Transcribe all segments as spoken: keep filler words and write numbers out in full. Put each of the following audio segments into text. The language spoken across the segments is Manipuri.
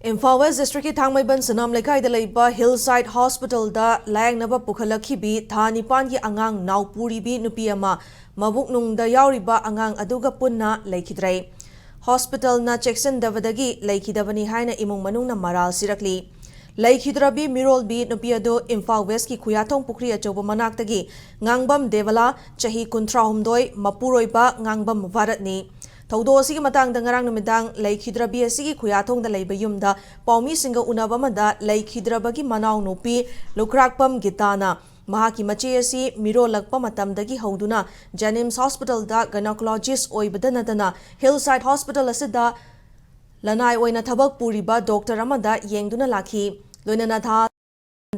ꯏꯝꯐꯥꯜ ꯋꯦꯁ ꯗꯤꯁꯇ꯭ꯔꯤꯛꯀꯤ ꯊꯥꯡꯃꯩꯕꯟ ꯁꯅꯥꯝ ꯂꯩꯀꯥꯏꯗ ꯂꯩꯕ ꯍꯤꯜ ꯁꯥꯏꯠ ꯍꯣꯁꯄꯤꯇꯥꯜꯗ ꯂꯥꯌꯦꯡꯅꯕ ꯄꯨꯈꯠꯂꯛꯈꯤꯕꯤ ꯊꯥ ꯅꯤꯄꯥꯟꯒꯤ ꯑꯉꯥꯡ ꯅꯥꯎꯄꯨꯔꯤꯕꯤ ꯅꯨꯄꯤ ꯑꯃ ꯃꯕꯨꯛꯅꯨꯡꯗ ꯌꯥꯎꯔꯤꯕ ꯑꯉꯥꯡ ꯑꯗꯨꯒ ꯄꯨꯟꯅ ꯂꯩꯈꯤꯗ꯭ꯔꯦ꯫ ꯍꯣꯁꯄꯤꯇꯥꯜꯅ ꯆꯦꯛꯁꯤꯟꯗꯕꯗꯒꯤ ꯂꯩꯈꯤꯗꯕꯅꯤ ꯍꯥꯏꯅ ꯏꯃꯨꯡ ꯃꯅꯨꯡꯅ ꯃꯔꯥꯜ ꯁꯤꯔꯛꯂꯤ꯫ ꯂꯩꯈꯤꯗ꯭ꯔꯕꯤ ꯃꯤꯔꯣꯜꯕꯤ ꯅꯨꯄꯤ ꯑꯗꯨ ꯏꯝꯐꯥꯜ ꯋꯦꯁꯀꯤ ꯈꯨꯌꯥꯊꯣꯡ ꯄꯨꯈ꯭ꯔꯤ ꯑꯆꯧꯕ ꯃꯅꯥꯛꯇꯒꯤ ꯉꯥꯡꯕꯝ ꯗꯦꯕꯂꯥ, ꯆꯍꯤ ꯀꯨꯟꯊ꯭ꯔꯥꯍꯨꯝꯗꯣꯏ, ꯃꯄꯨꯔꯣꯏꯕ ꯉꯥꯡꯕꯝ ꯚꯥꯔꯠꯅꯤ꯫ ꯊꯧꯗꯣꯛ ꯑꯁꯤꯒꯤ ꯃꯇꯥꯡꯗ ꯉꯔꯥꯡ ꯅꯨꯃꯤꯗꯥꯡ ꯂꯩꯈꯤꯗ꯭ꯔꯕꯤ ꯑꯁꯤꯒꯤ ꯈꯨꯌꯥꯊꯣꯡꯗ ꯂꯩꯕ ꯌꯨꯝꯗ ꯄꯥꯎꯃꯤꯁꯤꯡꯒ ꯎꯅꯕ ꯑꯃꯗ ꯂꯩꯈꯤꯗ꯭ꯔꯕꯒꯤ ꯃꯅꯥꯎꯅꯨꯄꯤ ꯂꯨꯈ꯭ꯔꯥꯛꯄꯝ ꯒꯤꯇꯥꯅ ꯃꯍꯥꯛꯀꯤ ꯃꯆꯦ ꯑꯁꯤ ꯃꯤꯔꯣꯜꯂꯛꯄ ꯃꯇꯝꯗꯒꯤ ꯍꯧꯗꯨꯅ ꯖꯦꯅꯤꯝꯁ ꯍꯣꯁꯄꯤꯇꯥꯜꯗ ꯒꯥꯏꯅꯣꯀꯣꯂꯣꯖꯤꯁ ꯑꯣꯏꯕꯗ ꯅꯠꯇꯅ ꯍꯤꯜ ꯁꯥꯏꯠ ꯍꯣꯁꯄꯤꯇꯥꯜ ꯑꯁꯤꯗ ꯂꯅꯥꯏ ꯑꯣꯏꯅ ꯊꯕꯛ ꯄꯨꯔꯤꯕ ꯗꯣꯛꯇꯔ ꯑꯃꯗ ꯌꯦꯡꯗꯨꯅ ꯂꯥꯛꯈꯤ꯫ ꯂꯣꯏꯅꯅ ꯊꯥ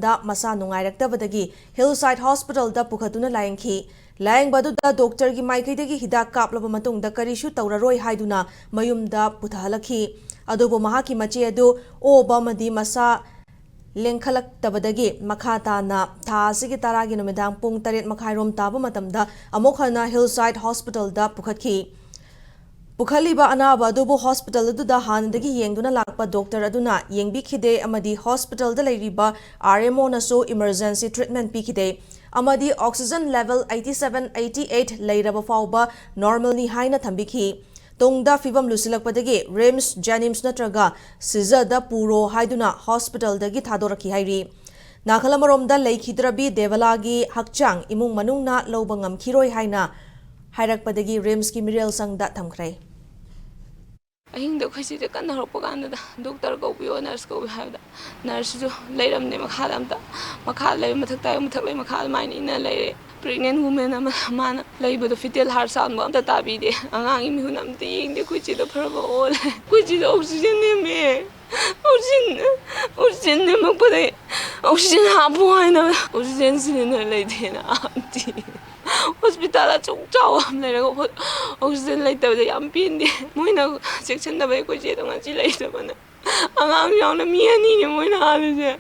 ꯗ ꯃꯁꯥ ꯅꯨꯡꯉꯥꯏꯔꯛꯇꯕꯗꯒꯤ ꯍꯤꯜ ꯁꯥꯏꯠ ꯍꯣꯁꯄꯤꯇꯥꯜꯗ ꯄꯨꯈꯠꯇꯨꯅ ꯂꯥꯌꯦꯡꯈꯤ꯫ ꯂꯥꯌꯦꯡꯕ ꯑꯗꯨꯗ ꯗꯣꯛꯇꯔꯒꯤ ꯃꯥꯏꯀꯩꯗꯒꯤ ꯍꯤꯗꯥꯛ ꯀꯥꯞꯂꯕ ꯃꯇꯨꯡꯗ ꯀꯔꯤꯁꯨ ꯇꯧꯔꯔꯣꯏ ꯍꯥꯏꯗꯨꯅ ꯃꯌꯨꯝꯗ ꯄꯨꯊꯍꯜꯂꯛꯈꯤ꯫ ꯑꯗꯨꯕꯨ ꯃꯍꯥꯛꯀꯤ ꯃꯆꯦ ꯑꯗꯨ ꯑꯣꯕ ꯑꯃꯗꯤ ꯃꯁꯥ ꯂꯦꯡꯈꯠꯂꯛꯇꯕꯗꯒꯤ ꯃꯈꯥ ꯇꯥꯅ ꯊꯥ ꯑꯁꯤꯒꯤ ꯇꯔꯥꯒꯤ ꯅꯨꯃꯤꯗꯥꯡ ꯄꯨꯡ ꯇꯔꯦꯠ ꯃꯈꯥꯏꯔꯣꯝ ꯇꯥꯕ ꯃꯇꯝꯗ ꯑꯃꯨꯛ ꯍꯟꯅ ꯍꯤꯜ ꯁꯥꯏꯠ ꯍꯣꯁꯄꯤꯇꯥꯜꯗ ꯄꯨꯈꯠꯈꯤ꯫ ꯄꯨꯈꯠꯂꯤꯕ ꯑꯅꯥꯕ ꯑꯗꯨꯕꯨ ꯍꯣꯁꯄꯤꯇꯥꯜ ꯑꯗꯨꯗ ꯍꯥꯟꯅꯗꯒꯤ ꯌꯦꯡꯗꯨꯅ ꯂꯥꯛꯄ ꯗꯣꯛꯇꯔ ꯑꯗꯨꯅ ꯌꯦꯡꯕꯤꯈꯤꯗꯦ ꯑꯃꯗꯤ ꯍꯣꯁꯄꯤꯇꯥꯜꯗ ꯂꯩꯔꯤꯕ ꯑꯥꯔ ꯑꯦꯝ ꯑꯣꯅꯁꯨ ꯏꯃꯔꯖꯦꯟꯁꯤ ꯇ꯭ꯔꯤꯠꯃꯦꯟ ꯄꯤꯈꯤꯗꯦ ꯑꯃꯗꯤ ꯑꯣꯛꯁꯤꯖꯟ level eighty seven, eighty eight ꯂꯩꯔꯕ ꯐꯥꯎꯕ ꯅꯣꯔꯃꯦꯜꯅꯤ ꯍꯥꯏꯅ ꯊꯝꯕꯤꯈꯤ꯫ ꯇꯨꯡꯗ ꯐꯤꯕꯝ ꯂꯨꯁꯤꯜꯂꯛꯄꯗꯒꯤ ꯔꯤꯝꯁ, ꯖꯦꯅꯤꯝꯁ ꯅꯠꯇ꯭ꯔꯒ ꯁꯤꯖꯗ ꯄꯨꯔꯣ ꯍꯥꯏꯗꯨꯅ ꯍꯣꯁꯄꯤꯇꯥꯜꯗꯒꯤ ꯊꯥꯗꯣꯔꯛꯈꯤ ꯍꯥꯏꯔꯤ꯫ ꯅꯥꯀꯜ ꯑꯃꯔꯣꯝꯗ ꯂꯩꯈꯤꯗ꯭ꯔꯕꯤ ꯗꯦꯕꯂꯥꯒꯤ ꯍꯛꯆꯥꯡ ꯏꯃꯨꯡ ꯃꯅꯨꯡꯅ ꯂꯧꯕ ꯉꯝꯈꯤꯔꯣꯏ ꯍꯥꯏꯅ ꯍꯥꯏꯔꯛꯄꯗꯒꯤ ꯔꯤꯝꯁꯀꯤ ꯃꯤꯔꯦꯜ ꯁꯪꯗ ꯊꯝꯈ꯭ꯔꯦ꯫ ꯑꯍꯤꯡꯗ ꯑꯩꯈꯣꯏ ꯆꯦꯁꯦ ꯀꯟꯅ ꯍꯧꯔꯛꯄ ꯀꯥꯟꯗꯨꯗ ꯗꯣꯛꯇꯔ ꯀꯧꯕꯤꯌꯣ, ꯅꯔꯁ ꯀꯧꯕꯤꯌꯣ ꯍꯥꯏꯕꯗ ꯅꯔꯁꯁꯨ ꯂꯩꯔꯝꯗꯦ ꯃꯈꯥꯗ ꯑꯝꯇ꯫ ꯃꯈꯥꯗ ꯂꯩꯕ ꯃꯊꯛꯇ ꯃꯊꯛ ꯂꯩ ꯃꯈꯥ ꯑꯗꯨꯃꯥꯏꯅ ꯏꯟꯅ ꯂꯩꯔꯦ꯫ ꯄ꯭ꯔꯦꯒꯅꯦꯟ ꯋꯨꯃꯦꯟ ꯑꯃ ꯃꯥꯅ ꯂꯩꯕꯗꯣ ꯐꯤꯇꯦꯜ ꯍꯥꯔꯠ ꯁꯥꯎꯟꯕ ꯑꯝꯇ ꯇꯥꯕꯤꯗꯦ꯫ ꯑꯉꯥꯡꯒꯤ ꯃꯤꯍꯨꯟ ꯑꯝꯇ ꯌꯦꯡꯗꯦ꯫ ꯑꯩꯈꯣꯏ ꯆꯦꯗꯣ ꯐꯔꯕ ꯑꯣꯜꯂꯦ꯫ ꯑꯩꯈꯣꯏ ꯆꯦꯗꯣ ꯑꯣꯛꯁꯤꯖꯦꯟ ꯅꯦꯝꯃꯦ꯫ ꯑꯣꯛꯁꯤꯖꯦꯟ, ꯑꯣꯛꯁꯤꯖꯦꯟ ꯅꯦꯝꯃꯛꯄꯗꯒꯤ ꯑꯣꯛꯁꯤꯖꯦꯟ ꯍꯥꯞꯄꯨ ꯍꯥꯏꯅ ꯑꯣꯛꯁꯤꯖꯦꯟ ꯁꯤꯂꯤꯟꯗꯔ ꯂꯩꯇꯦꯅ ꯑꯥ ꯊꯤ꯫ ꯍꯣꯁꯄꯤꯇꯥꯜ ꯑꯆꯧ ꯆꯥꯎꯕ ꯑꯃ ꯂꯩꯔꯒ ꯍꯣ-, ꯑꯣꯛꯁꯤꯖꯦꯟ ꯂꯩꯇꯕꯗ ꯌꯥꯝ ꯄꯦꯟꯗꯦ꯫ ꯃꯣꯏꯅ ꯆꯦꯛꯁꯤꯟꯗꯕꯩ ꯑꯩꯈꯣꯏ ꯆꯦꯗꯣ ꯉꯁꯤ ꯂꯩꯇꯕꯅ꯫ ꯑꯉꯥꯡꯁꯨ ꯌꯥꯎꯅ ꯃꯤ ꯑꯅꯤꯅꯦ ꯃꯣꯏꯅ ꯍꯥꯜꯂꯤꯁꯦ꯫